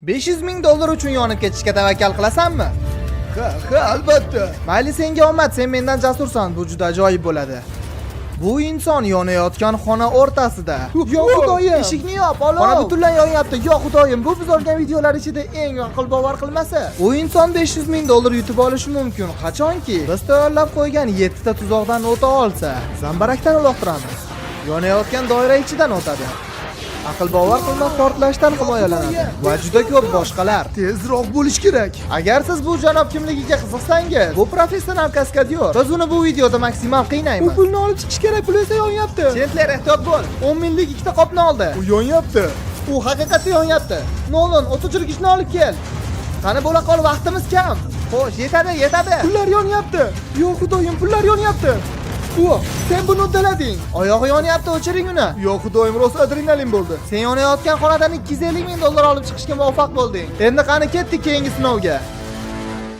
500 ming dollar uchun yonib ketishga tavakkal qilasanmi? Ha, albatta. Mayli, senga omad, sen mendan jasursan, bu juda ajoyib bo'ladi. Bu inson yonayotgan xona o'rtasida. Yo xudoyim, eshikni yop, olov. Xona butunlay yonyapti. Yo xudoyim, bu biz olgan videolar ichida eng aql bovar qilmasi. U inson 500 ming dollar yutib olishi mumkin. Qachonki biz tayyorlab qo'ygan 7 ta tuzoqdan o'ta olsa, zambarakdan uloqtiramiz. Yonayotgan doira ichidan o'tadi. Aql bovar qilmas portlashdan himoyalanadi va juda ko'p boshqalar. Tezroq bo'lish kerak. Agar siz bu janob kimligiga qiziqsangiz, bu professional kaskadyor. Biz uni bu videoda maksimal qiynaymiz. Bu pulni olib chiqish kerak, pul esa yonyapti. Chendler, ehtiyot bo'l. 10 minglik ikkita qopni oldi. U yonyapti. U haqiqatda yonyapti. Nolan, o't o'chirgichni olib kel. Qani bo'la qol, vaqtimiz kam. Xo'sh, yetadi, yetadi. Pullar yonyapti. Yo xudoyim, pullar yonyapti. U, sen buni uddalading. Oyog'i yonyapti, o'chiring uni. Yo xudoyim, rosa adrenalin bo'ldi. Sen yonayotgan xonadan 250 ming dollar olib chiqishga muvaffaq bo'lding. Endi qani ketdik keyingi sinovga.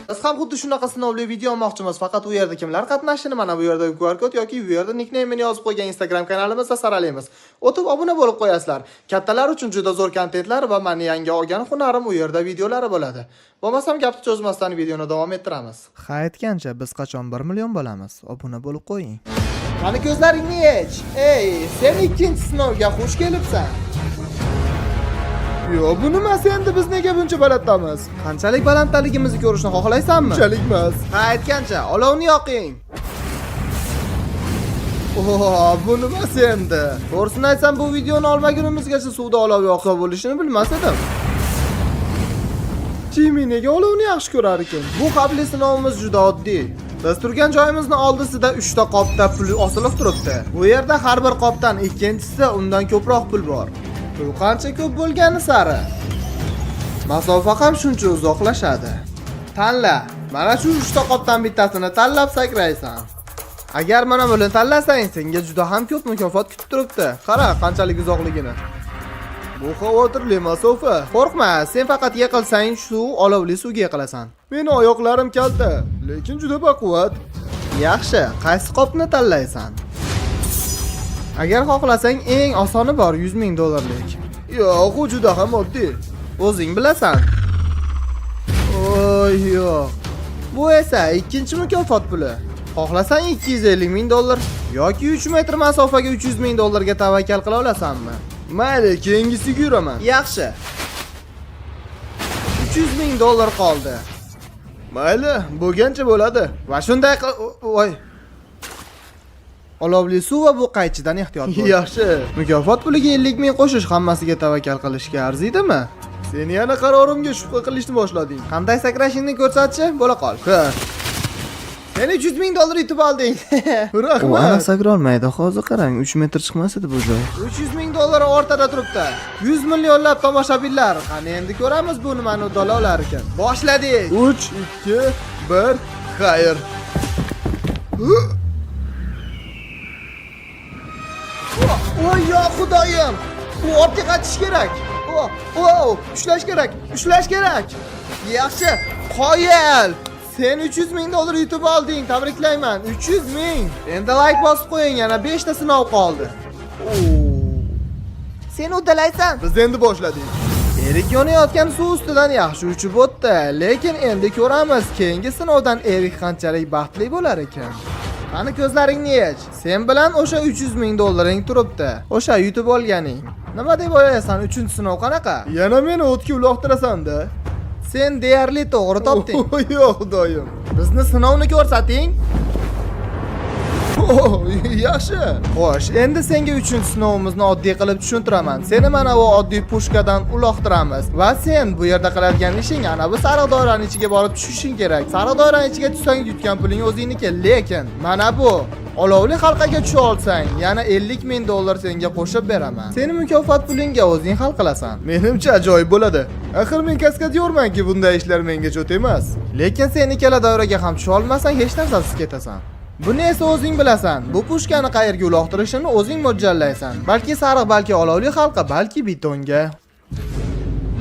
Biz ham xuddi shunaqa sinovli video olmoqchimiz, faqat u yerda kimlar qatnashishini mana bu yerda QR kod yoki bu yerda nickname'ini yozib qo'ygan Instagram kanalimizda saralaymiz. O'tib obuna bo'lib qo'yasizlar. Kattalar uchun juda zo'r kontentlar va meni yangi olgan hunarim u yerda videolari bo'ladi. Bo'lmasam gapni cho'zmasdan videoni davom ettiramiz. Ha, aytgancha, biz qachon 1 million bo'lamiz? Obuna bo'lib qo'ying. Qani ko'zlaringni yech. Ey, sen ikkinchi sinovga xush kelibsan. Yo, bu nimasi endi, biz nega buncha balandamiz? Qanchalik balanddaligimizni ko'rishni xohlaysanmi? Unchalik emas. Ha, aytgancha, olovni yoqing. Oh, bu nimasi endi? To'g'risini aytsam, bu videoni olmagunimizgacha suvda olov yoqsa bo'lishini bilmas edim. Jimmy nega olovni yaxshi ko'rar ekan? Bu xavfli sinovimiz juda oddiy. Biz turgan joyimizni oldisida 3 ta qopda pul osilib turibdi. Bu yerda har bir qopdan ikkinchisida undan ko'proq pul bor. Pul qancha ko'p bo'lgani sari masofa ham shuncha uzoqlashadi. Tanla. Mana shu 3 ta qopdan bittasini tanlab sakraysan. Agar mana buni tanlasang, senga juda ham ko'p mukofot kutib turibdi. Qara, qanchalik uzoqligini. Bu xavotirli masofa. Qo'rqma, sen faqat yiqilsang, shu olovli suvga yiqilasan. Meni oyoqlarim kalta, lekin juda baquvvat. Yaxshi, qaysi qopni tanlaysan? Agar xohlasang, eng osoni bor, 100 ming dollarlik. Yo'q, u juda ham oddiy. O'zing bilasan. Oy, yo'q. Bu esa ikkinchi mukofot puli. Xohlasang 250 ming dollar yoki 3 metr masofaga 300 ming dollarga tavakkal qila olasanmi? Mayli, keyingisiga yuraman. Yaxshi. 300 ming dollar qoldi. Mayli, bo'lgancha bo'ladi. Va shunday qil, voy. Olovli suv va bu qaychidan ehtiyot bo'l. Yaxshi. Mukofot puliga 50 ming qo'shish hammasiga tavakkal qilishga arziydimi? Sen yana qarorimga shubha qilishni boshlading. Qanday sakrashingni ko'rsatchi, bo'la qol. Ha, Sen 300 ming dollar yutib olding. rahmat. sakrolmaydi. Hozir qarang, 3 metr chiqmas edi bu joy. 300 ming dollar o'rtada turibdi. 100 millionlab tomoshabinlar. Qani endi ko'ramiz bu nimani uddala olar ekan. Boshladik. 3, 2, 1, xayr. Voy, yo xudoyim. U ortga qaytish kerak. O, o, ushlash kerak. Ushlash kerak. Yaxshi. Qoyil. Sen 300 ming dollar yutib olding. Tabriklayman. 300 ming. Endi like bosib qo'ying. Yana 5 ta sinov qoldi. Sen uddalaysan. Biz endi boshladik. Erik yonayotgan suv ustidan yaxshi uchib o'tdi, lekin endi ko'ramiz keyingi sinovdan Erik qanchalik baxtli bo'lar ekan. Qani ko'zlaringni yech. Sen bilan o'sha 300 ming dollaring turibdi. O'sha yutib olganing. Nima deb o'ylaysan, 3-sinov qanaqa? Yana meni o'tga uloqtirasan-da. Sen deyarli to'g'ri topding. Yo'q, xudoyim. Bizni sinovni ko'rsating. Oh, yaxshi. Xo'sh, endi senga 3-sinovimizni oddiy qilib tushuntiraman. Seni mana bu oddiy pushkadan uloqtiramiz va sen bu yerda qiladigan ishing ana bu sariq doirani ichiga borib tushishing kerak. Sariq doirani ichiga tushsang, yutgan puling o'zingniki, lekin mana bu olovli halqaga tusha olsang, yana 50 ming dollar senga qo'shib beraman. Seni mukofot pulingga o'zing hal qilasan. Menimcha ajoyib bo'ladi. Axir men kaskadyormanki, bunday ishlar menga cho't emas. Lekin sen ikkala doiraga ham tusha olmasang, hech narsasiz ketasan. Buni esa o'zing bilasan. Bu pushkani qayerga uloqtirishini o'zing mo'ljallaysan. Balki sariq, balki olovli halqa, balki betonga.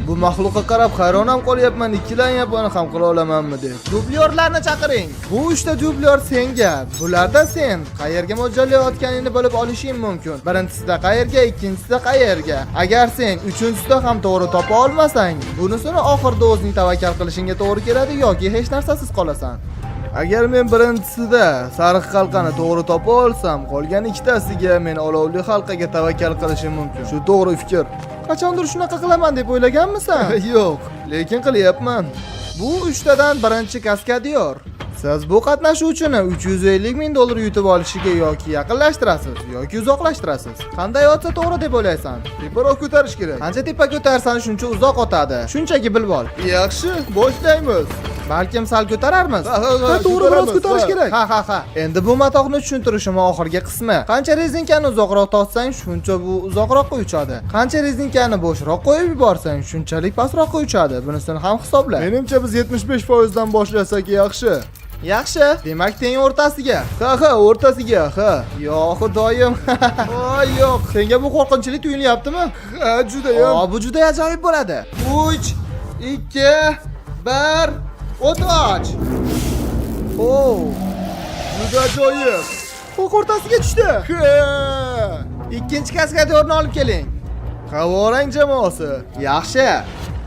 Bu maxluqqa qarab hayron ham qolyapman, ikkilanyapman ham qila olamanmi deb. Dublyorlarni chaqiring. Bu uchta dublyor senga. Bularda sen qayerga mo'ljallayotganingni bilib olishing mumkin. Birinchisida qayerga, ikkinchisida qayerga. Agar sen uchinchisida ham to'g'ri topa olmasang, bunisini oxirida o'zing tavakkal qilishingga to'g'ri keladi yoki hech narsasiz qolasan. Agar men birinchisida sariq halqani to'g'ri topa olsam, qolgan ikkitasiga men olovli halqaga tavakkal qilishim mumkin. Shu to'g'ri fikr. Qachondir shunaqa qilaman deb o'ylaganmisan? Yo'q, lekin qilyapman. Bu uchtadan birinchi kaskadyor. Siz bu qatnashuvchini 350 ming dollar yutib olishiga yoki yaqinlashtirasiz, yoki uzoqlashtirasiz. Qanday otsa to'g'ri deb o'ylaysan? Teparoq ko'tarish kerak. Qancha tepa ko'tarsan, shuncha uzoq otadi. Shunchaki bilib ol. Yaxshi, boshlaymiz. Balkim sal ko'tararmiz. Ha, ha, ha, Ha, to'g'ri, biroz ko'taramiz, ko'tarish ha. kerak. Ha, ha, ha. Endi bu matohni tushuntirishim oxirgi qismi. Qancha rezinkani uzoqroq tortsang, shuncha bu uzoqroqqa uchadi. Qancha rezinkani bo'shroq qo'yib yuborsang, shunchalik pastroqqa uchadi. Bunisini ham hisobla. Menimcha biz 75% dan boshlasak yaxshi. Yaxshi. Demak, teng o'rtasiga. Ha, ha, o'rtasiga, ha. Yo xudoyim. Voy yo'q. Senga bu qo'rqinchli tuyulyaptimi? Ha, judayam. O, bu juda ajoyib bo'ladi. 3 2 1 O't och. O, Juda ajoyib. o'q o'rtasiga tushdi. Ha! Ikkinchi kaskadyorni olib keling. Havorang jamoasi. Yaxshi.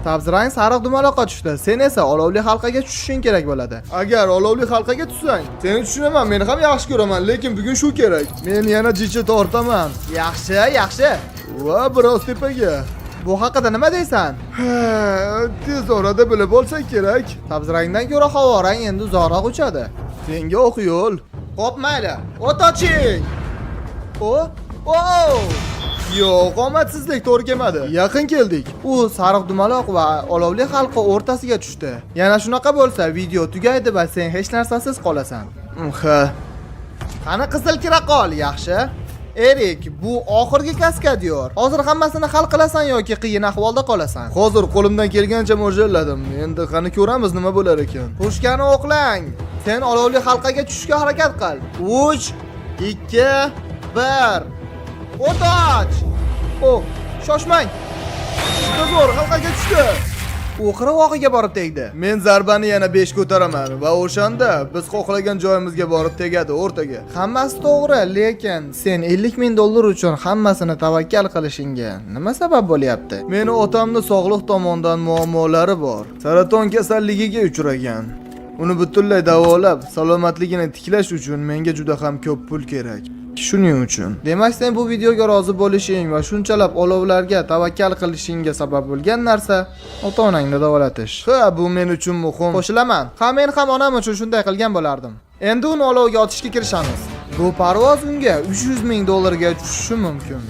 Sabzirang sariq dumaloqqa tushdi. Sen esa olovli halqaga tushishing kerak bo'ladi. Agar olovli halqaga tushsang, seni tushunaman, men ham yaxshi ko'raman, lekin bugun shu kerak. Men yana jicha tortaman. Yaxshi, yaxshi. Va biroz tepaga. Bu haqida nima deysan? Ha, tez orada bilib olsak kerak. Sabzirangdan ko'ra havorang endi uzoqroq uchadi. Senga oq yo'l. Xo'p, mayli. O't oching. O, o! Yo'q, omadsizlik to'g'ri kelmadi. Yaqin keldik. U sariq dumaloq va olovli halqa o'rtasiga tushdi. Yana shunaqa bo'lsa, video tugaydi va sen hech narsasiz qolasan. Ha. Qani qizil kira qol, yaxshi. Erik, bu oxirgi kaskadyor. Hozir hammasini hal qilasan yoki qiyin ahvolda qolasan. Hozir qo'limdan kelgancha mo'ljalladim. Endi qani ko'ramiz nima bo'lar ekan. Pushkani o'qlang. Sen olovli halqaga tushishga harakat qil. 3 2 1 O't och! O, shoshmang. Juda zo'r halqaga tushdi. U qirg'og'iga borib tegdi. Men zarbani yana 5 ko'taraman va o'shanda biz xohlagan joyimizga borib tegadi o'rtaga. Hammasi to'g'ri, lekin sen 50 ming dollar uchun hammasini tavakkal qilishingga nima sabab bo'lyapti? Meni otamni sog'liq tomondan muammolari bor. Saraton kasalligiga uchragan. Uni butunlay davolab, salomatligini tiklash uchun menga juda ham ko'p pul kerak. Shuning uchun Demak, sen bu videoga rozi bo'lishing va shunchalab olovlarga tavakkal qilishingga sabab bo'lgan narsa ota-onangni davolatish. Ha, bu men uchun muhim. Qo'shilaman. Ha, men ham onam uchun shunday qilgan bo'lardim. Endi uni olovga otishga kirishamiz. Bu parvoz unga 300 ming dollarga tushishi mumkin.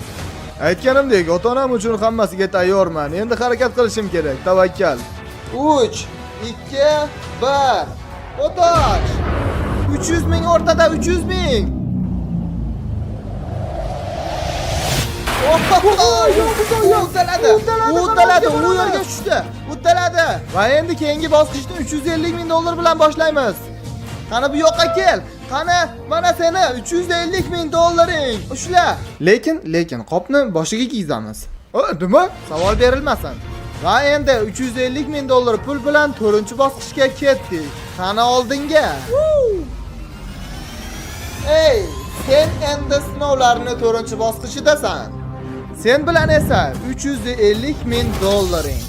Aytganimdek, ota-onam uchun hammasiga tayyorman. Endi harakat qilishim kerak. Tavakkal. 3 2 1 O't och! 300 ming o'rtada, 300 ming. Uddalaydi. Uddalaydi, u yerga tushdi. Uddalaydi. Va endi keyingi bosqichni 350 ming dollar bilan boshlaymiz. Qani bu yoqqa kel. Qani, mana seni 350 ming dollaring. Ushla. Lekin qopni boshiga kiygizamiz. Ha, nima? Savol berilmasin. Va endi 350 ming dollar pul bilan 4-bosqichga ketdik. Qani oldinga. Ey, sen endi sinovlarni 4-bosqichidasan. Sen bilan esa 350 ming dollaring.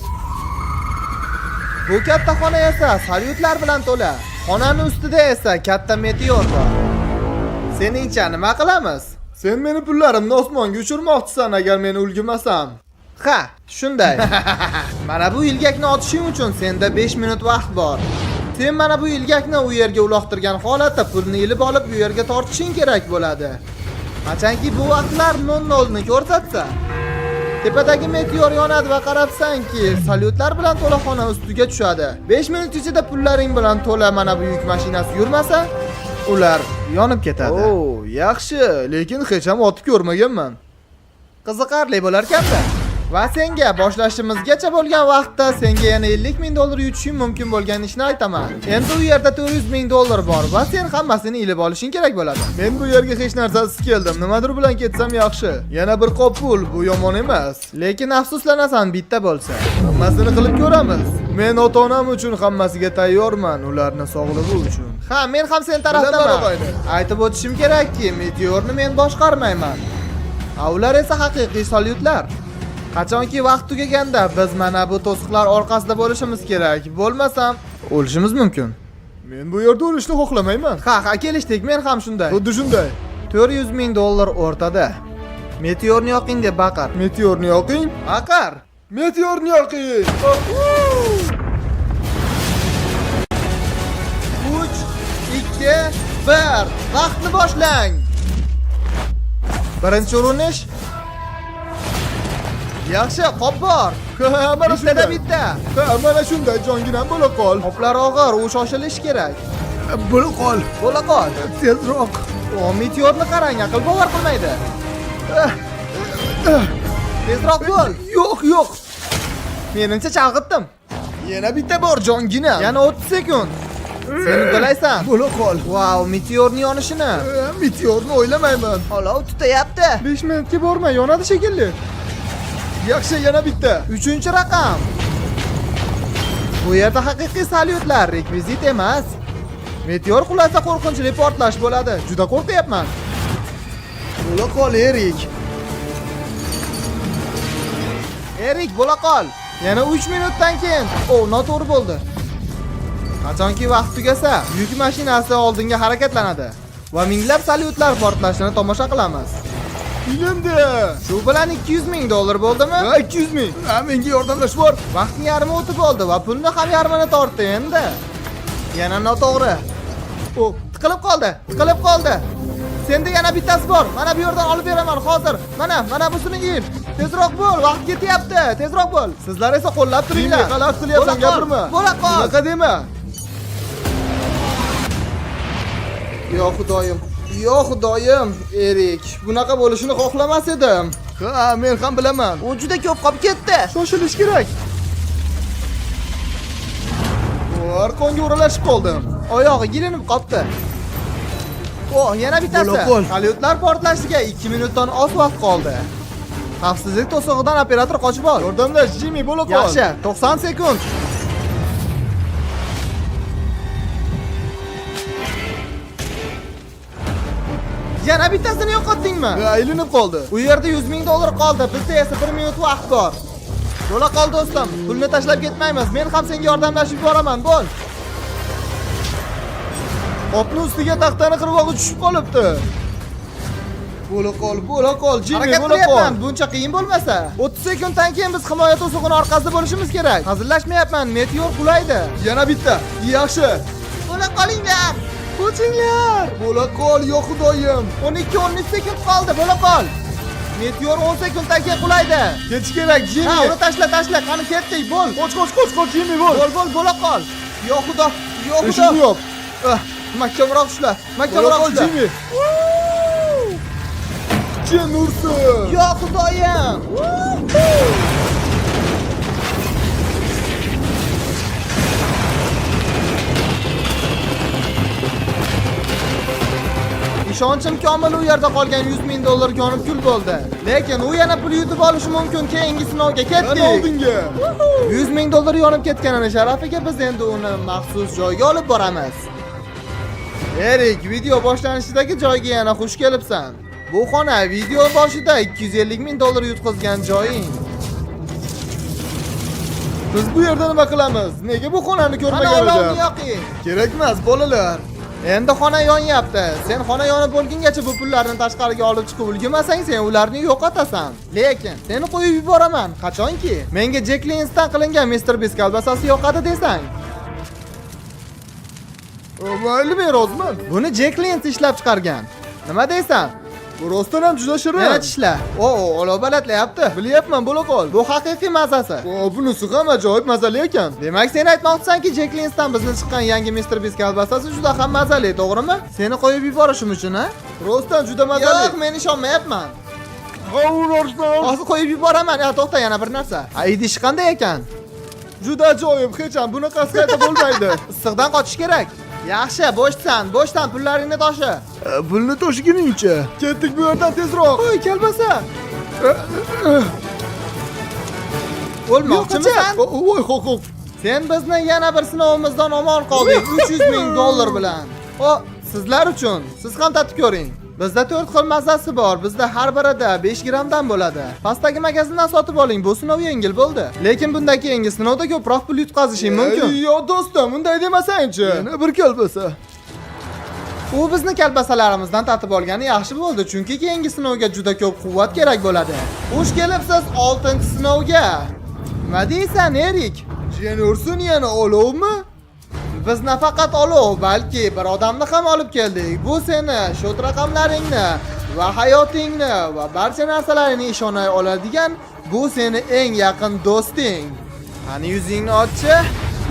Bu katta xona esa salyutlar bilan to'la. Xonani ustida esa katta meteor bor. Seningcha nima qilamiz? Sen meni pullarimni osmonga uchirmoqchisan agar men ulgurmasam. Ha, shunday. Mana bu ilgakni otishing uchun senda 5 minut vaqt bor. Sen mana bu ilgakni u yerga uloqtirgan holatda pulni ilib olib u yerga tortishing kerak bo'ladi. Qachonki bu vaqtlar 00 ni ko'rsatsa, tepadagi meteor yonadi va qarabsanki, salyutlar bilan to'la xona ustiga tushadi. 5 minut ichida pullaring bilan to'la mana bu yuk mashinasi yurmasa, ular yonib ketadi. O, yaxshi, lekin hech ham otib ko'rmaganman. Qiziqarli bo'larkan-da. Va senga boshlashimizgacha bo'lgan vaqtda senga yana 50 ming dollar yutishing mumkin bo'lgan ishni aytaman. Endi u yerda 400 ming dollar bor va sen hammasini ilib olishing kerak bo'ladi. Men bu yerga hech narsasiz keldim. Nimadir bilan ketsam yaxshi. Yana bir qop pul, bu yomon emas. Lekin afsuslanasan bitta bo'lsa. Hammasini qilib ko'ramiz. Men ota-onam uchun hammasiga tayyorman, ularni sog'lig'i uchun. Ha, men ham sen Bilaman, tarafdaman. og'ayni. Aytib o'tishim kerakki, meteorni men boshqarmayman. A ular esa haqiqiy salyutlar. Qachonki vaqt tugaganda biz mana bu to'siqlar orqasida bo'lishimiz kerak. Bo'lmasam o'lishimiz mumkin. Men bu yerda o'lishni xohlamayman. Ha, ha, kelishdik. Men ham shunday. Xuddi shunday. 400 ming dollar o'rtada. Meteorni yoqing deb baqir. Meteorni yoqing. Baqir. Meteorni yoqing. 3 2 1. Vaqtni boshlang. Birinchi urinish. Yaxshi, qop bor. Ha, mana Bittada shunday. bitta. Ha, mana shunday jonginam bo'la qol. Qoplar og'ir, u shoshilish kerak. Bo'la qol. Bo'la qol. Tezroq. O, meteorni qarang, aql bovar qilmaydi. Tezroq bo'l. Yo'q, yo'q. Menimcha chalg'itdim. Yana bitta bor jonginam. Yana 30 sekund. Sen uddalaysan. Bo'la qol. Vau, meteorni yonishini. Meteorni o'ylamayman. Olov tutayapti. 5 minutga borma, yonadi shekilli. Yaxshi, yana bitta. Uchinchi raqam. Bu yerda haqiqiy salyutlar, rekvizit emas. Meteor qulasa qo'rqinchli portlash bo'ladi. Juda qo'rqyapman. Bo'la qol, Erik. Erik, bo'la qol. Yana 3 minutdan keyin. O, noto'g'ri bo'ldi. Qachonki vaqt tugasa, yuk mashinasi oldinga harakatlanadi va minglab salyutlar portlashini tomosha qilamiz. Ilindi. Shu bilan 200 ming dollar bo'ldimi? Ha, 200 ming. Ha, menga yordamlashib bor. Vaqtning yarmi o'tib oldi va pulni ham yarmini tortdi endi. Yana noto'g'ri. U tiqilib qoldi, tiqilib qoldi. Senda yana bittasi bor. Mana bu yerdan olib beraman hozir. Mana, mana busini il. Tezroq bo'l, vaqt ketyapti. Tezroq bo'l. Sizlar esa qo'llab turinglar. Jimmy, g'alati qilyapsan, Bo'la qol, gapirma. Bo'la qol. Unaqa dema. Yo xudoyim. Yo xudoyim, Erik, bunaqa bo'lishini xohlamas edim. Ha, men ham bilaman. U juda ko'p qolib ketdi. Shoshilish kerak. Bu arqonga o'ralashib qoldim. Oyog'i gilinib qopti. O, yana bittasi. Bo'la qol. Salyutlar portlashiga 2 minutdan oz vaqt qoldi. Xavfsizlik to'sig'idan operator qochib ol. Yordamlash, Jimmy, bo'la qol. Yaxshi, 90 sekund. Yana bittasini yo'qotdingmi? Ha, ilinib qoldi. U yerda 100 ming dollar qoldi. Bizda esa 1 minut vaqt bor. Bo'la qol do'stim. Pulni tashlab ketmaymiz. Men ham senga yordamlashib boraman. Bo'l. Qopni ustiga taxtani qirg'og'i tushib qolibdi. Bo'la qol, bo'la qol, Jimmy, Harakat bo'la qol. qilyapman. Buncha qiyin bo'lmasa. 30 sekunddan keyin biz himoya to'sig'ini orqasida bo'lishimiz kerak. Hazillashmayapman. Meteor qulaydi. Yana bitta. Yaxshi. Bo'la qolinglar. Qochinglar. Bo'la qol, yo xudoyim. 12-13 sekund qoldi. Bo'la qol. Meteor 10 sekunddan keyin qulaydi. Ketish kerak, Ha, Jimmy. uni tashla, tashla. Qani ketdik, bo'l. Qoch, qoch, qoch, qoch, Jimmy, bo'l. Bo'l, bo'l, bo'la qol. Yo xudo, yo xudo. Eshikni yop. Ah, mahkamroq ushla. Bo'la Mahkamroq qol, ushla. Jimmy. Jin ursin. Yo xudoyim. Ishonchim komil u yerda qolgan 100 ming dollar yonib kul bo'ldi. Lekin u yana pul yutib olishi mumkin keyingi sinovga Qani ketdik. oldinga. 100 ming dollar yonib ketganini sharafiga biz endi uni maxsus joyga olib boramiz. Erik, video boshlanishidagi joyga yana xush kelibsan. Bu xona video boshida 250 ming dollar yutqizgan joying. Biz bu yerda nima qilamiz? Nega bu xonani Mana ko'rmagan olovni edim? yoqing. Kerak emas, bolalar. Endi xona yonyapti. Sen xona yonib bo'lgungacha bu pullarni tashqariga olib chiqib ulgurmasang, sen ularni yo'qotasan. Lekin seni qo'yib yuboraman. Qachonki menga Jack Linsdan qilingan Mr. Beast kolbasasi yoqadi desang. Mayli, men roziman. Buni Jack Lins ishlab chiqargan. Nima deysan? Bu rostdan ham juda shirin. Yana tishla. O, olov balandlayapti. Bilyapman, bo'la qol. Bu haqiqiy mazasi. O, bunisi ham ajoyib mazali ekan. Demak, sen aytmoqchisanki, Jack Linsdan bizni chiqqan yangi Mr. Beast kolbasasi juda ham mazali, to'g'rimi? Seni qo'yib yuborishim uchun, ha? Rostdan juda mazali. Yo'q, men ishonmayapman. Hozir qo'yib yuboraman. Ya, to'xta, yana bir narsa. Ha, idishi qanday ekan? Juda ajoyib, hech ham bunaqasi qayta bo'lmaydi. Issiqdan qochish kerak. Yaxshi, bo'shsan, bo'shdan pullaringni toshi. Pulni toshiguningcha. Ketdik bu yerdan tezroq. Qo'y, kelmasa. O'lmoqchimisan? Voy, xo'q. Sen bizni yana bir sinovimizdan omon qolding 300 ming dollar bilan. O, sizlar uchun. Siz ham tatib ko'ring. Bizda 4 xil mazasi bor. Bizda har birida 5 grammdan bo'ladi. Pastdagi magazindan sotib oling. Bu sinov yengil bo'ldi. Lekin bundan keyingi sinovda ko'proq pul yutqazishing mumkin. Yo do'stim, unday demasangchi. Yana bir kolbasa. U bizni kalbasalarimizdan tatib olgani yaxshi bo'ldi, chunki keyingi sinovga juda ko'p quvvat kerak bo'ladi. Xush kelibsiz 6-sinovga. Nima deysan, Erik? Jiyan ursin yana olovmi? Biz nafaqat olov, balki bir odamni ham olib keldik. Bu seni, shot raqamlaringni va hayotingni va barcha narsalaringni ishonay oladigan bu seni eng yaqin do'sting. Qani yuzingni ochchi.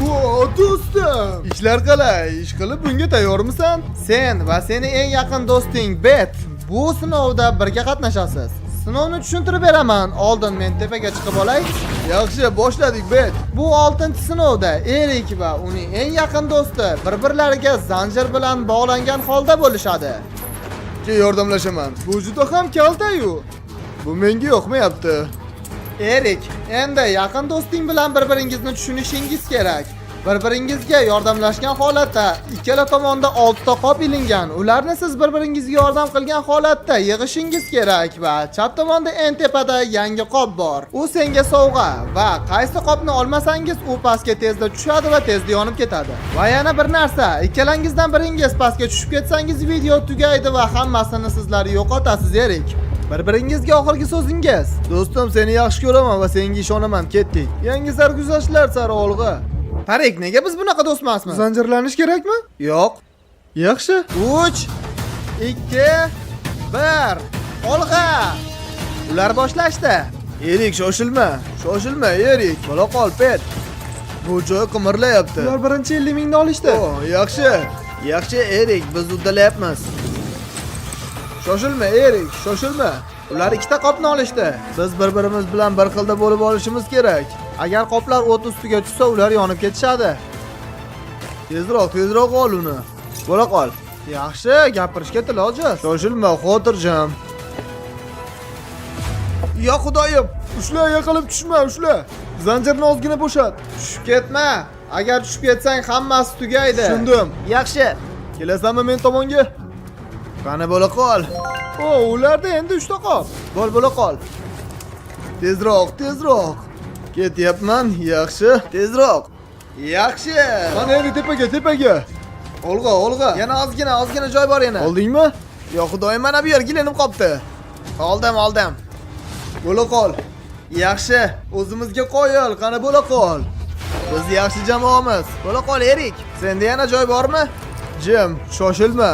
O do'stim. Ishlar qalay? Ish qilib bunga tayyormisan? Sen va seni eng yaqin do'sting Bet bu sinovda birga qatnashasiz. Sinovni tushuntirib beraman. Oldin men tepaga chiqib olay. Yaxshi, boshladik Bet. Bu 6-sinovda Erik va uning eng yaqin do'sti bir-birlariga zanjir bilan bog'langan holda bo'lishadi. Ke yordamlashaman. Bu juda ham kalta-yu. Bu menga yoqmayapti. Erik, endi yaqin do'sting bilan bir-biringizni tushunishingiz kerak. Bir-biringizga yordamlashgan holatda ikkala tomonda 6 ta qop ilingan. Ularni siz bir-biringizga yordam qilgan holatda yig'ishingiz kerak va chap tomonda eng tepada yangi qop bor. U senga sovg'a va qaysi qopni olmasangiz u pastga tezda tushadi va tezda yonib ketadi. Va yana bir narsa, ikkalangizdan biringiz pastga tushib ketsangiz video tugaydi va hammasini sizlar yo'qotasiz, Erik. Bir-biringizga oxirgi so'zingiz. Do'stim, seni yaxshi ko'raman va senga ishonaman. Ketdik. Yangi sarguzashtlar sari olg'a. Tarik, nega biz bunaqa do'st emasmiz? Zanjirlanish kerakmi? Yo'q. Yaxshi. 3 2 1 Olg'a! Ular boshlashdi. Erik, shoshilma. Shoshilma, Erik. Bo'la qol, Pet. Bu joy qimirlayapti. Ular birinchi 50 mingni olishdi. O, yaxshi. Yaxshi, Erik, biz uddalayapmiz. Shoshilma, Erik, shoshilma. Ular ikkita qopni olishdi. Biz bir-birimiz bilan bir xilda bo'lib olishimiz kerak. Agar qoplar o't ustiga tushsa, ular yonib ketishadi. Tezroq, tezroq ol uni. Bo'la qol. Yaxshi, gapirishga til ojiz. Shoshilma, xotirjam. Ya xudoyim, ushla, yiqilib tushma, ushla. Zanjirni ozgina bo'shat. Tushib ketma. Agar tushib ketsang, hammasi tugaydi. Tushundim. Yaxshi. Kelasanmi men tomonga? Qani bo'la qol. O, ularda endi 3 ta qop. Bo'l, bo'la qol. Tezroq, tezroq. Ketyapman, yaxshi. Tezroq. Yaxshi. Qani endi tepaga, tepaga. Olg'a, olg'a. Yana ozgina, ozgina joy bor yana. Oldingmi? Yo xudoyim, mana bu yerga ilinib qopti. Oldim, oldim. Bo'la qol. Yaxshi. O'zimizga qoyil, qani bo'la qol. Biz yaxshi jamoamiz. Bo'la qol, Erik. Senda yana joy bormi? Jim, shoshilma.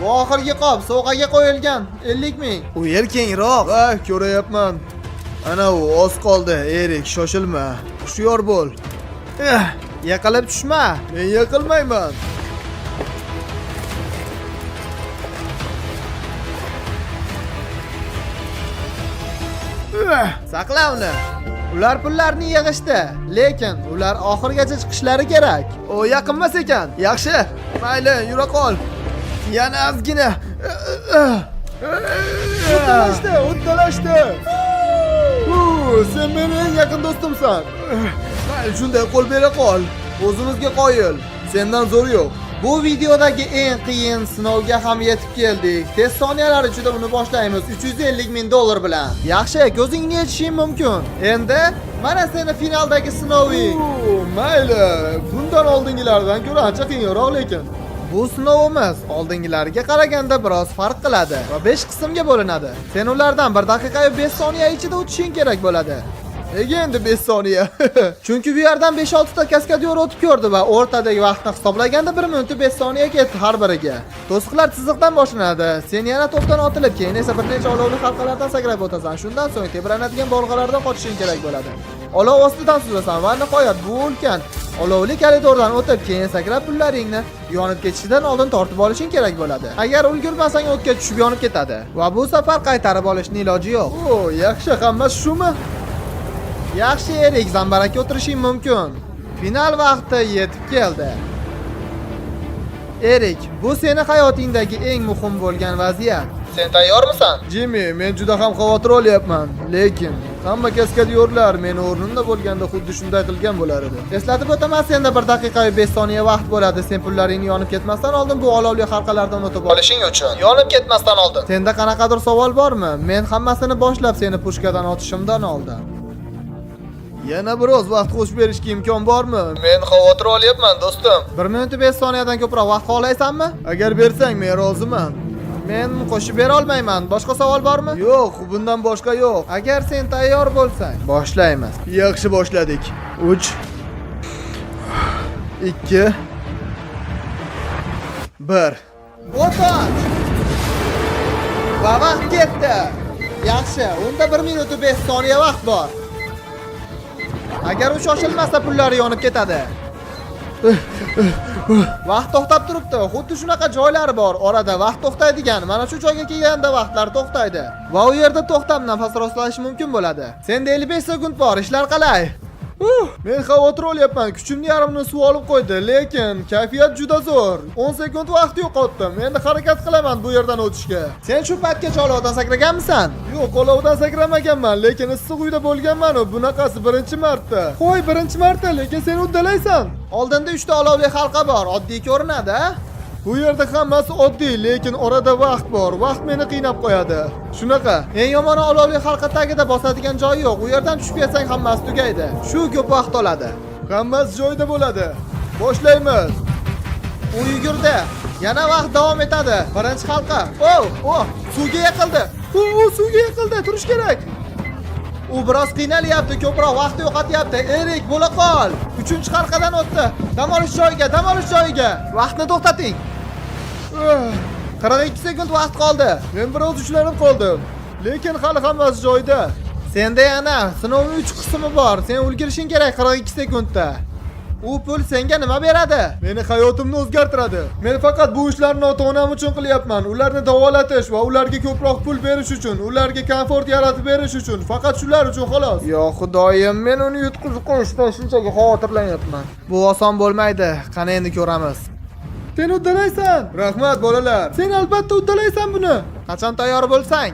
Bu oxirgi qop sovg'aga qo'yilgan 50 ming. U yer kengroq. Ha, ko'rayapman. Ana u oz qoldi, Erik, shoshilma. Hushyor bo'l. Eh, yiqilib tushma. Men yiqilmayman. Saqla uni. Ular pullarni yig'ishdi, lekin ular oxirigacha chiqishlari kerak. O yaqinmas ekan. Yaxshi. Mayli, yura qol. Yana ozgina. Uddalashdi, uddalashdi. Sen meni eng yaqin do'stimsan. Mayli, shunday qo'l bera qol. O'zimizga qoyil. Sendan zo'ri yo'q. Bu videodagi eng qiyin sinovga ham yetib keldik. Tez soniyalar ichida uni boshlaymiz 350 ming dollar bilan. Yaxshi, ko'zingni yechishing mumkin. Endi mana seni finaldagi sinoving. Mayli, bundan oldingilardan ko'ra ancha qiyinroq lekin. Bu sinovimiz oldingilarga qaraganda biroz farq qiladi va 5 qismga bo'linadi. Sen ulardan 1 daqiqa va 5 soniya ichida o'tishing kerak bo'ladi. Nega endi 5 soniya? Chunki bu yerdan 5-6 ta kaskadyor o'tib ko'rdi va o'rtadagi vaqtni hisoblaganda 1 minut 5 soniya ketdi har biriga. To'siqlar chiziqdan boshlanadi. Sen yana to'pdan otilib, keyin esa bir necha olovli halqalardan sakrab o'tasan. Shundan so'ng tebranadigan bolg'alardan qochishing kerak bo'ladi. Olov ostidan suzasan va nihoyat bu ulkan Olovli koridordan o'tib, keyin sakrab pullaringni yonib ketishidan oldin tortib olishing kerak bo'ladi. Agar ulgurmasang, o'tga tushib yonib ketadi va bu safar qaytarib olishning iloji yo'q. O, yaxshi, hammasi shumi? Yaxshi, Erik, zambarakka o'tirishing mumkin. Final vaqti yetib keldi. Erik, bu seni hayotingdagi eng muhim bo'lgan vaziyat. Sen tayyormisan? Jimmy, men juda ham xavotir olyapman, lekin hamma kaskadyorlar meni o'rnimda bo'lganda xuddi shunday qilgan bo'lar edi. Eslatib o'taman, senda 1 daqiqa 5 soniya vaqt bo'ladi. Sen pullaringni yonib ketmasdan oldin bu olovli halqalardan o'tib olishing uchun. Yonib ketmasdan oldin. Senda qanaqadir savol bormi? Men hammasini boshlab seni pushkadan otishimdan oldin. Yana biroz vaqt qo'shib berishga imkon bormi? Men xavotir olyapman, do'stim. 1 minut 5 soniyadan ko'proq vaqt xohlaysanmi? Agar bersang, men roziman. Men qo'shib bera olmayman. Boshqa savol bormi? Yo'q, bundan boshqa yo'q. Agar sen tayyor bo'lsang, boshlaymiz. Yaxshi boshladik. 3 2 1. O'tin! Va vaqt ketdi. Yaxshi, unda 1 minut 5 soniya vaqt bor. Agar u shoshilmasa pullari yonib ketadi. Vaqt to'xtab turibdi. Xuddi shunaqa joylar bor. Orada vaqt to'xtaydigan. Mana shu joyga kelganda vaqtlar to'xtaydi. Va u yerda to'xtab nafas rostlash mumkin bo'ladi. Senda 55 sekund bor. Ishlar qalay? Men xavotir olyapman. Kuchimni yarmini suv olib qo'ydi, lekin kayfiyat juda zo'r. 10 sekund vaqt yo'qotdim. Endi harakat qilaman bu yerdan o'tishga. Sen shu paytgacha olovdan sakraganmisan? Yo'q, olovdan sakramaganman, lekin issiq uyda bo'lganman u. Bunaqasi birinchi marta. Qo'y, birinchi marta, lekin sen uddalaysan. Oldinda 3 ta olovli halqa bor. Oddiy ko'rinadi, a? Bu yerda hammasi oddiy, lekin orada vaqt bor. Vaqt meni qiynab qo'yadi. Shunaqa. Eng yomoni olovli halqa tagida bosadigan joy yo'q. U yerdan tushib ketsang hammasi tugaydi. Shu ko'p vaqt oladi. Hammasi joyida bo'ladi. Boshlaymiz. U yugurdi. Yana vaqt davom etadi. Birinchi halqa. O, o, suvga yiqildi. U suvga yiqildi, turish kerak. U biroz qiynalyapti, ko'proq vaqt yo'qotyapti. Erik, bo'la qol. Uchinchi halqadan o'tdi. Dam olish joyiga, dam olish joyiga. Vaqtni to'xtating. 42 sekund vaqt qoldi. Men biroz ushlanib qoldim. Lekin hali hammasi joyida. Senda yana sinovning 3 qismi bor. Sen ulgurishing kerak 42 sekundda. U pul senga nima beradi? Meni hayotimni o'zgartiradi. Men faqat bu ishlarni ota-onam uchun qilyapman. Ularni davolatish va ularga ko'proq pul berish uchun, ularga komfort yaratib berish uchun, faqat shular uchun xolos. Yo xudoyim, men uni yutqizib qo'yishdan shunchaki xavotirlanyapman. Bu oson bo'lmaydi. Qani endi ko'ramiz. Sen uddalaysan. Rahmat bolalar. Sen albatta uddalaysan buni. Qachon tayyor bo'lsang?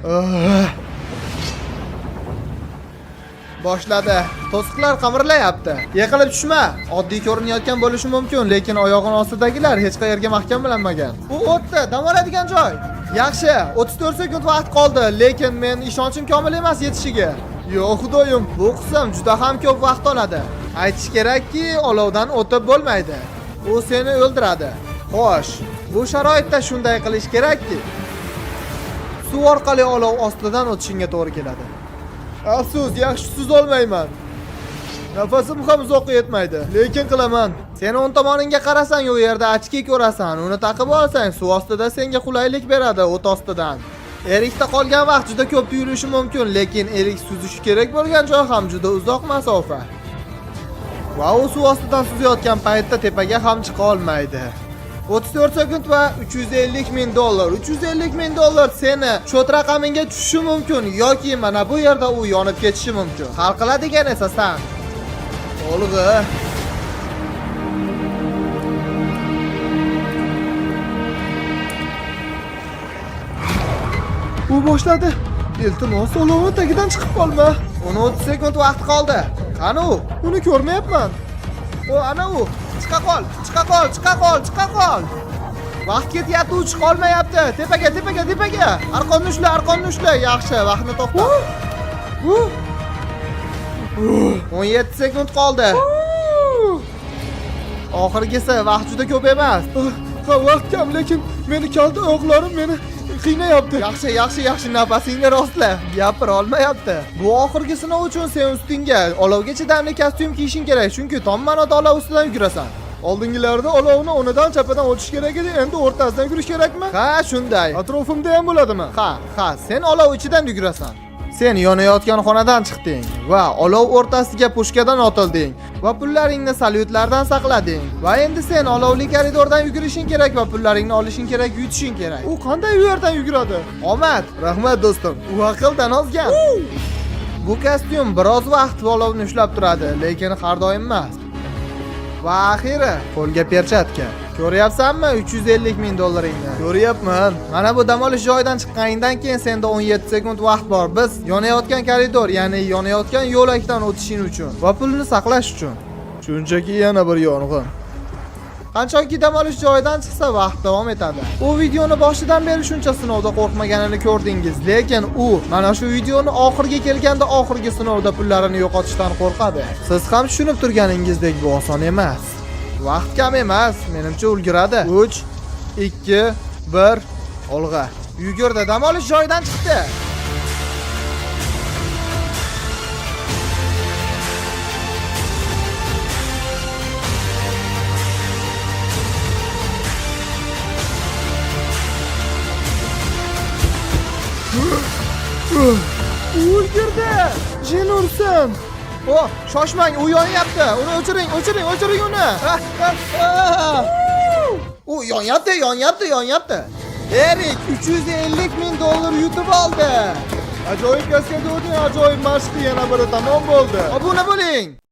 Boshladi. To'siqlar qimirlayapti. Yiqilib tushma. Oddiy ko'rinayotgan bo'lishi mumkin, lekin oyog'ini ostidagilar hech qayerga mahkamlanmagan. U o'tdi, dam oladigan joy. Yaxshi, 34 sekund vaqt qoldi, lekin men ishonchim komil emas yetishiga. Yo xudoyim, Bu qism juda ham ko'p vaqt oladi. Aytish kerakki, olovdan o'tib bo'lmaydi. U seni o'ldiradi. Xo'sh, bu sharoitda shunday qilish kerakki, suv orqali olov ostidan o'tishingga to'g'ri keladi. Afsus, yaxshi suzolmayman. Nafasim ham uzoqqa yetmaydi, lekin qilaman. Sen o'ng tomoningga qarasang, u yerda ochki ko'rasan. Uni taqib olsang, suv ostida senga qulaylik beradi, o't ostidan. Erikda qolgan vaqt juda ko'p tuyulishi mumkin, lekin Erik suzishi kerak bo'lgan joy ham juda uzoq masofa. Va u suv ostidan suzayotgan paytda tepaga ham chiqa olmaydi. 34 sekund va 350 ming dollar. 350 ming dollar seni chot raqamingga tushishi mumkin yoki mana bu yerda u yonib ketishi mumkin. Hal qiladigan esa san. Olg'a. U boshladi. Iltimos, olovni tagidan chiqib qolma. 13 sekund vaqt qoldi. Qani u? Uni ko'rmayapman. O, ana u. Chiqa qol, chiqa qol, chiqa qol, chiqa qol. Vaqt ketyapti, u chiqa olmayapti. Tepaga, tepaga, tepaga. Arqonni ushla, arqonni ushla. Yaxshi, vaqtni to'xtat. 17 sekund qoldi. Oxirgisi, vaqt juda ko'p emas. Ha, vaqt kam, lekin meni kalta oyoqlarim meni qiynayapti. Yaxshi, yaxshi, yaxshi, nafasingni rostla. Gapira olmayapti. Bu oxirgi sinov uchun sen ustingga olovga chidamli kostyum kiyishing kerak, chunki tom ma'noda olov ustidan yugurasan. Oldingilarda olovni o'nidan chapadan o'tish kerak edi, endi o'rtasidan yugurish kerakmi? Ha, shunday. Atrofimda ham bo'ladimi? Ha, ha, sen olov ichidan yugurasan. Sen yonayotgan xonadan chiqding va olov o'rtasiga pushkadan otilding va pullaringni salyutlardan saqlading. Va endi sen olovli koridordan yugurishing kerak va pullaringni olishing kerak, yutishing kerak. U qanday u yerdan yuguradi? Omad. Rahmat do'stim. U aqldan ozgan. Bu kostyum biroz vaqt olovni ushlab turadi, lekin har doim emas. Va axiri qo'lga perchatka. Ko'ryapsanmi 350 ming dollaringni? Ko'ryapman. Mana bu dam olish joyidan chiqqaningdan keyin senda 17 sekund vaqt bor. Biz yonayotgan koridor, ya'ni yonayotgan yo'lakdan o'tishing uchun va pulni saqlash uchun. Shunchaki yana bir yong'in. Qachonki dam olish joyidan chiqsa vaqt davom etadi. U videoni boshidan beri shuncha sinovda qo'rqmaganini ko'rdingiz, lekin u mana shu videoni oxiriga kelganda oxirgi sinovda pullarini yo'qotishdan qo'rqadi. Siz ham tushunib turganingizdek bu oson emas. Vaqt kam emas, menimcha ulguradi. 3 2 1 olg'a. Yugurdi, dam olish joyidan chiqdi. Ulgurdi. Jin ursin. O, shoshmang, u yonyapti. Uni o'chiring, o'chiring, o'chiring uni. Ah, ah, ah. U yonyapti, yonyapti, yonyapti. Erik 350 ming dollar yutib oldi. Ajoyib kaskadyorning ajoyib mashqi yana biri tamom bo'ldi. Obuna bo'ling.